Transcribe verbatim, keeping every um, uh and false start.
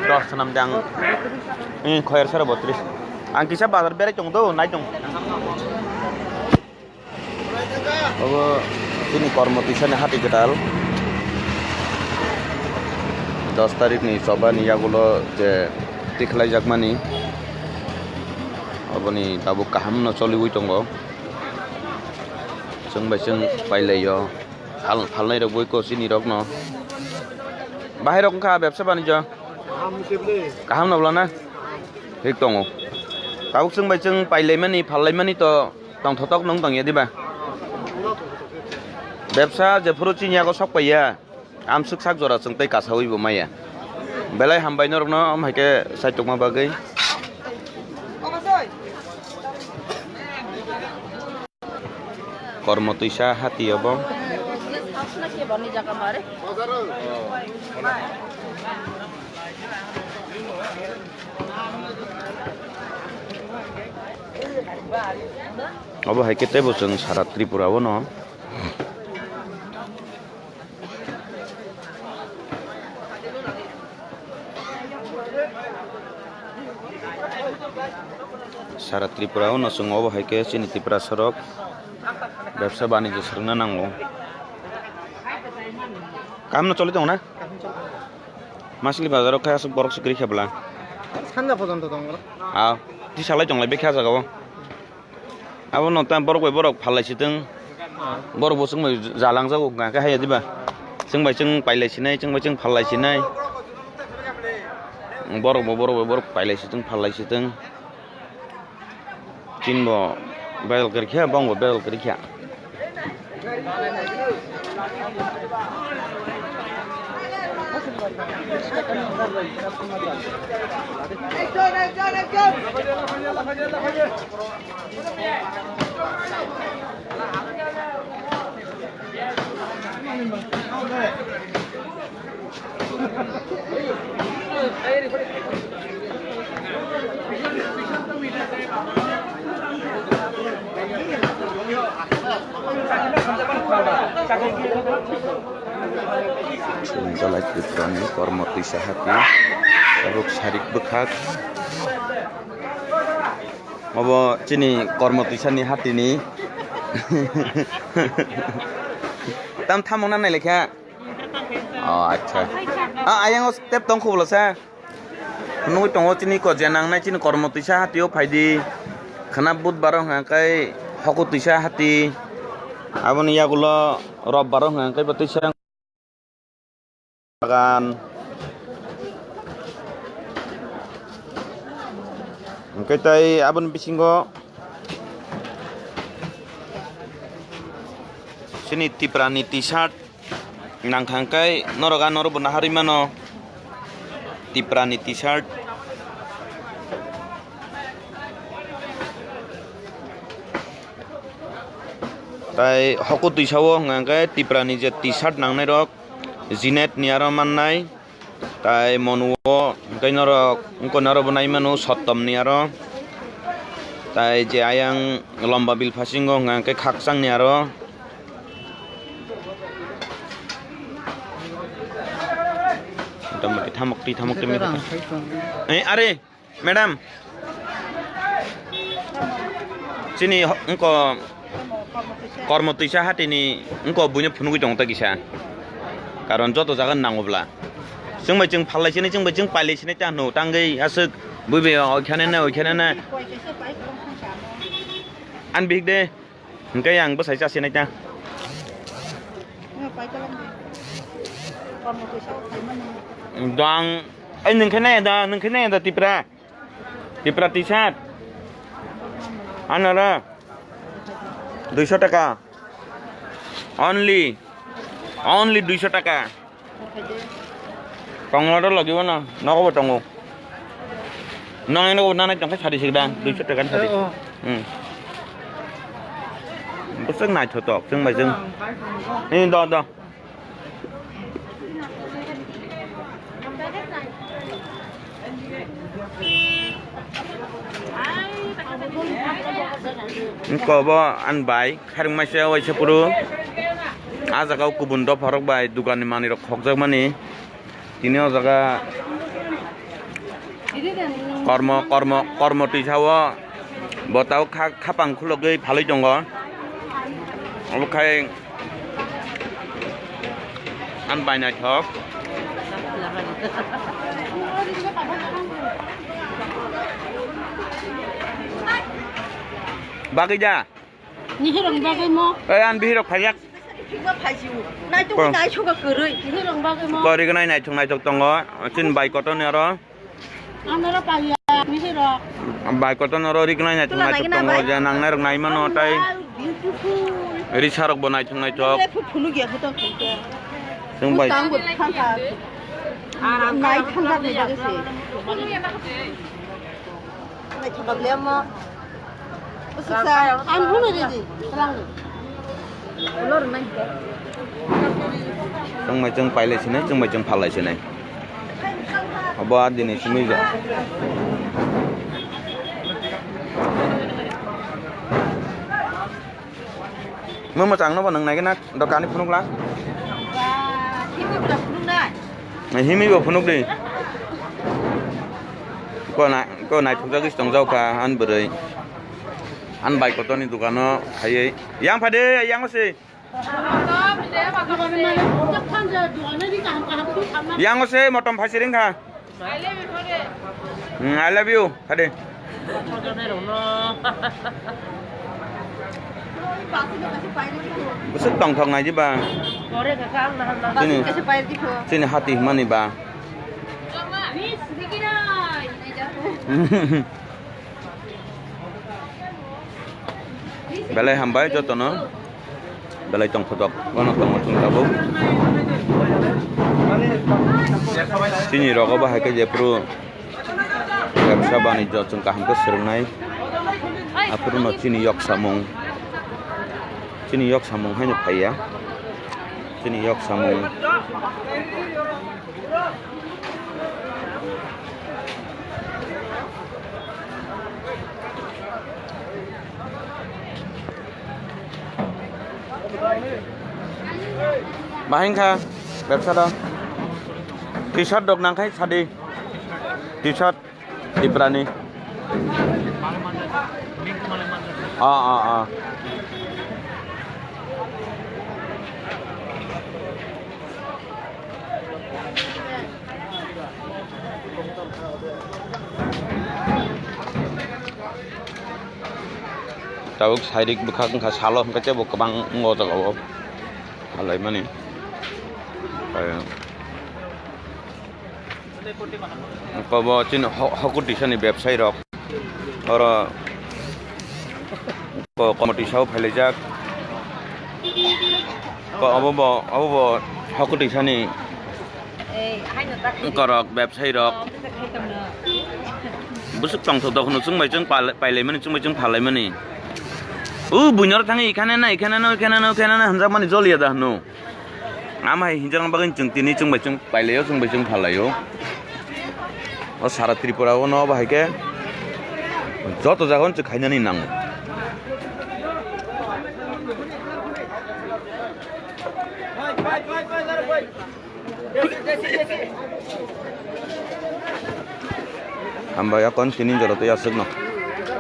Dos swnam de ang. Ih, khoyar sara botris. Ang kisa bazar berai tong do, nai tong. Obo chini kormo twisani hati kwtal. Dos tarikni chobani yagulo je tikhlaijakmani, oboni tabuk kahamno choliwi tongo. Chwng bai chwng pailaio. Phal-, phalnai rok bai ko chini rok no. Bahai rok wngkha bebsa banijyo. Kaham no bwlana? Thik tongo. Tabuk chwng bai chwng pailaimani, phallaimani to tongthotok nung tongya diba? Bebsa jephuru chini yago sok paiya. Amswk sak jora chwng tei kasawi bo maya. Belai hambai norokno, omo hai khe saitukma bagwi. Kormo twisa hati obo. Obo hai khe teibo chwng sara Tripura o no. Sara Tripura o no chwng obo hai khe chini Tiprasa rok bebsa banijyo swrwngna nango. Kaham no choli tongo na? Masli bazar o khe aswk borok swkri khe bwla. Sanja pojonto tongo. Ah, tisalai tonglai bekha jaga o. Abono ta borok bai borok phalai sitwng. Borok bo chwng bai jalang jago hwnkha khe haiya diba? Chwng bai chwng pailai sinai, chwng bai chwng phalai sinai. Borok bo borok bai borok pailai sitwng, phalai sitwng. Chin bo viral kwrwi kha, bong bo viral kwrwi kha. Chwng jalai Tripurani kormo twisa hati, tabuk sarik bwkhak. Obo chini kormo twisani hatini. Tam thamung na nailekha. Oh, acha. Ah, ayang o step tong khobolo sa. Nugwi tongo chini ko je nangnai chini kormo twisa hatio phaidi. Khana budbaro hwnka khe hoko twisa hati. Aboni yagulo robbaro hwnka khe bo twisa bagan. Hwnkhe tai aboni bisingo chini Tiprani T-shirt. Nangkha hwnkhe norok a norok bo naharwi mano Tiprani T-shirt. Tai hoko twisao hwnka hwnkhe Tiprani je T-shirt nangnairok Jinet ni aro mannai. Tai monuo hwnkhe norok wngkha norok bo nai mano Sottom ni aro. Tai je ayang lomba bil phasingo hwnka hwnkhe khakchang ni aro. Motamoti thamok twi thamok twi. Eh, are, madam. Chini ho-, wngko kormo twisa hatini wngko buino phunugwi tongo ta kisa. Karon joto jaga nango bwla. Chwng bai chwng phalai sinai, chwng bai chwng pailai sinai ta hwno tangwi aswk bui bai oikhane na, oikhane na. Ani bihik de. Hwnkhe ang bwsai chasi nai ta. Dang, ai nwng khe nai da, nwng khe nai da Tipra. Tipra T-shirt. Anara. Duiso taka. Only. Only duiso taka. Tongla do logi bono, nogo bo tongo. Nang eno nanai tongkhe sadi sikda, duiso taka ni sadi. Eh, oh. Hmm. Bwswk naithotok, chwng bai chwng. Eh, do, do. Wngkha bo ani bai khairokmaisa waisa phuru. Ah jaga o kubun dopharok bai dukan ni manwi rok khokjakmani. Tini o jaga kormo, kormo, kormo twi sao bo tao kha-, khapang khulogwi phalwi tongo. Obo khai ang bai naithok. Bagwi da? Nihirong bagwi mo. Ei, an bihirok phaijak. Naitok Ko- naisok kwrwi. Nihirong bagwi mo. Kori gnai naithok naithok tongo. Chin bai kotor ni aro. Anoro paya, mihirok. Bai kotor ni aro ri gnai naithok Tula naithok naigina tongo. Bai. Je nangnai rok nai mano tai. Beautiful. Risa rok bo naithok naithok. Nang le phu-, phunuk ya khe tong thok khe. Chwng bai. Bwskango thangkha. Nai thangkha ni bagwi se. Ang hwnwi ridi, twlang. Chwng bai chwng pailai sinai, chwng bai chwng phalai sinai. Abo a dini simi ja. Mama chang no bo nang nai na dokan ni phunuk la. Ba, himi bra phunuk nai. Himi bo phunuk di. Ko na, ko nai thuk jagis tong jau ka an bwrwi. An bai kotor ni dokan o khaiwi. Yang phade, yang o se. Yang o se motom phai siring kha. Hmm, I love you. Hade. Bwswk tongthok nai di ba. Chini, chini hati hwnmani ba. Belai hambai jotono. Belai tongthotok, bono tongo chwng tabuk. Chini rogo bo hai khe jephru bebsa banijyo chwng kaham khe swrwngnai. Aphuru no chini yok samung, chini yok samung haino phaiya. Chini yok samung. Bahai wngkha bebsa da. T-shirt rok nangkhai sadi. T-shirt Tiprani. Ah, ah, ah. Tabuk sairik bwkhak wngkha salo hwnkhe teibo kwbang wngo o jaga o phalai mani. Kobo chini ho-, hoku tisani bebsai rok. Oro ko-, komoti sao phailaijak. Ko-, obo bo, obo bo hoku tisani korok, bebsai rok. Bwswk tongthok dokhno chwng bai chwng pal-, pailaimani, chwng bai chwng phalaimani. O buino thangwi ikhane na, ikhane na, ikhane na, ikhane na hwnjakmani joliya da hwno. Ama hai hinjakna bagwi chwng tini chwng bai chwng pailaio, chwng bai chwng phalaio. O sara Tripura o no bahai khe joto jaga o chwng khainani nango. Hambai, akon tini jora tei aswkno.